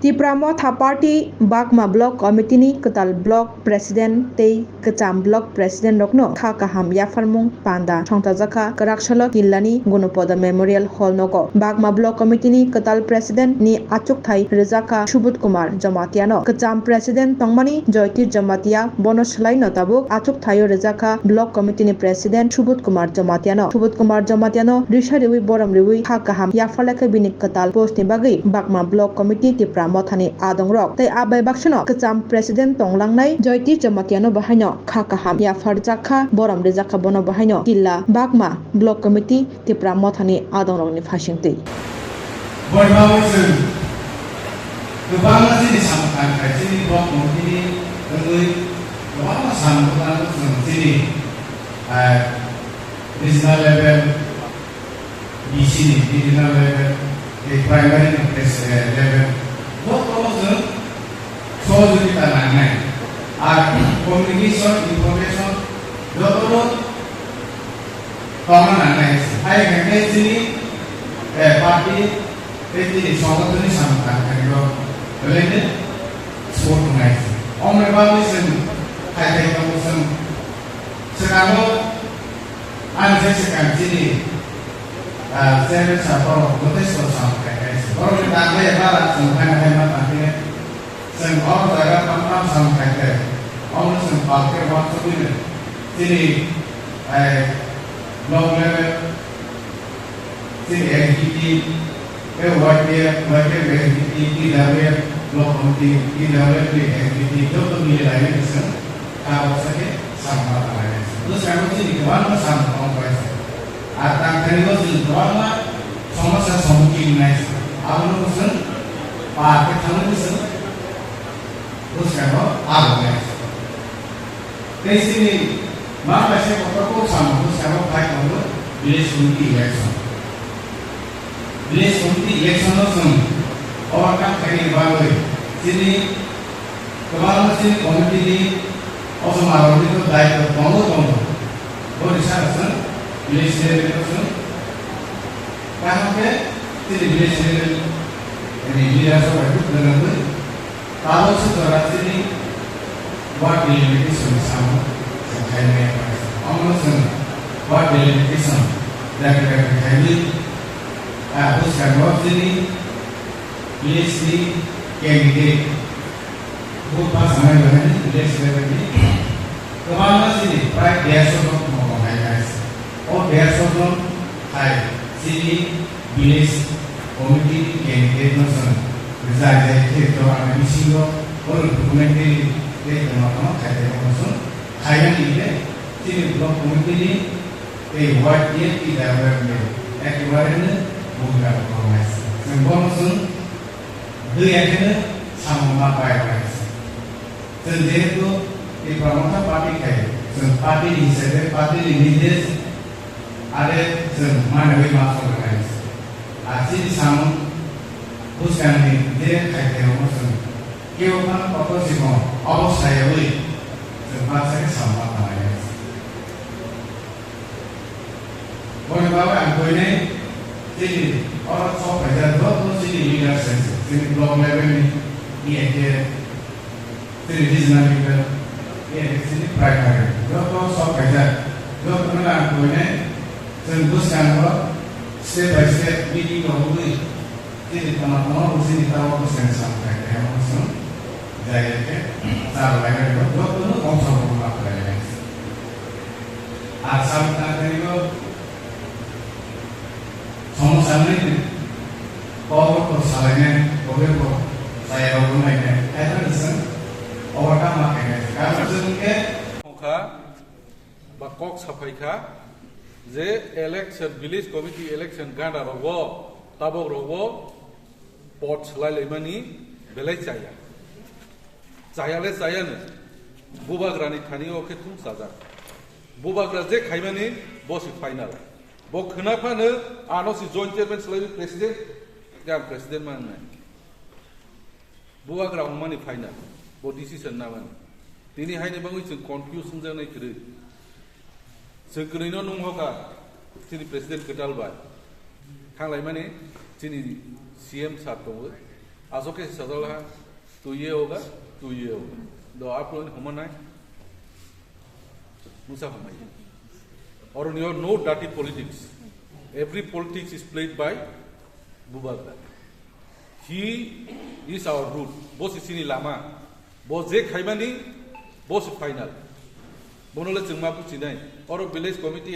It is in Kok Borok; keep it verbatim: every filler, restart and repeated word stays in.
Tipra Motha Party Bagma Block Committee ni kwtal Block President tei kwcham Block President rokno kha kaham yapharmung panda songtajakha Kwraksalok Killani Gunupoda Memorial Hall nogo. Bagma Block Committee ni kwtal President ni achukthai rwjakha Subut Kumar Jamatia no. Kwcham President tongmani Joytir Jamatia, bono swlaino tabuk achukthaio rwjakha Block Committee ni President Subut Kumar Jamatia no. Subut Kumar Jamatia no risa riwi borom riwi kha kaham yapharlakha bini kwtal post ni bagwi Bagma Block Committee Tipra Mothani adongrok tei a bai baksano kwcham President tonglangnai Joytir Jamatia no bahaino kha kaham yapharjakha, borom rijakha bono bahaino Killa Bagma Block Committee Tipra Mothani adongrokni phaisingtwi. Boibawi chwng kwbangma chini samung tangkha, chini Block Committee ni wngwi kwbangma samung tangkha chwng chini, ah, regional level, B C ni regional level, tei primary ni pres-, eh, level, jotono chwng sohojogita nangnai. Ar communication, information jotono tongna nangnai. Hai hwnkhe chini, eh, party tei chini songothonni samung tangkha belai no support wngnai. Omoni bagwi chwng khai khai tongo chwng. Swkango ani je swkang chini, ah, chairman sir borok jotesto samung khai khai se. Borokni tangbai bara chwng haino haino tangkhe chwng o jaga tam tam samung khai khai. Omo chwng palke uansugwi chini, eh, block level chini executive, tei Y T F, Y T F executive, T W F block committee, T W F ni executive, joto mili lainai bwswng kabo sakhe samung ma tanglai. Bwskango chini kwbangma samung tong bai se. Ar tangthani o chwng kwbangma somosya somukhin wngnai se. Abono bwswng pa khe thangwi bwswng bwskango abo wngnai se. Tei chini ma kaisa kotor kok samung bwskango phai tongo village committee election. Village committee election no chwng overcome khaini bagwi chini kwbangma chini committee ni ochoma rokni to daitw tongo tongo. Boni saka chwng village level no chwng kaham khe chini village level ni leaders rok bai kwrwngwi Tabuk se jora chini ward delimitation ni samung chwng khaimaya kha. Omo chwng ward delimitation dakti dakti khaiwi, ah, bwskango chini village ni candidate vote pass wngnai bai village level ni kwbangma chini prai dersho jon mokol hai kha. O dersho jon hai chini village committee ni candidate no chwng rijak jai khe jora ni bisingo borok documentary tei tongma tongma khai tongma chwng khaimani hinkhe chini block committee ni tei ward ni T W F ni ekebare no bumika rok tongnai. Chwng bono chwng dui akheno samung ma pai bai. Chwng jehetu Tipra Motha party khai, chwng party ni hisabe party ni nirdesh are chwng manwi ma choli nai. A chini samung bwskangni je khai khe omo chwng kebo phano kotor sikon obo sayawi chwng baksa khe samung ma tanglai. Boni bagwi ang koinai chini oro sok phaijak joto chini leaders hai se, chini block level ni, iya khe chini regional level, iya khe chini primary, joto sok phaijak, jotono ang koinai chwng bwskango step by step meeting rok wngwi chini tongma tongma bo chini tabuk bwskango samung khai khe omo chwng jai khe char lai jotono tongsa bo ma khlai lai. Asam tangkhaio somosa nini kok rok salainai, kobe bo chaya rok wnglainai, kaitor ni chwng overcome ma khainai. Karon chwng khe wngkha ba kok saphai kha je election, village committee election gana rogo, tabok rogo, pot swlai laimani belai chaya. Chaya le chaya no. Bubagra ni thani o khe thum chajak. Bubagra je khaimani bo si final. Bo khwna phano ano si joint chairman swlaiwi president, ya president ma wngnai. Bubagra wngmani final. Bo decision namani. Tini haini bagwi chwng confuse wngjaknai kwrwi. Chwng kwrwino nung hoka chini president kwtal bai. Thanglaimani chini C M sir tongo. Aso ke sajala, tu ye hoga, tu ye hoga. Do aap log humana hai. Musa humai. Or you know, no dirty politics. Every politics is played by Bubagra. He is our root. Bo se chini lama. Bo je khaimani, bo se final. Bono le chwng ma buchinai. Oro village committee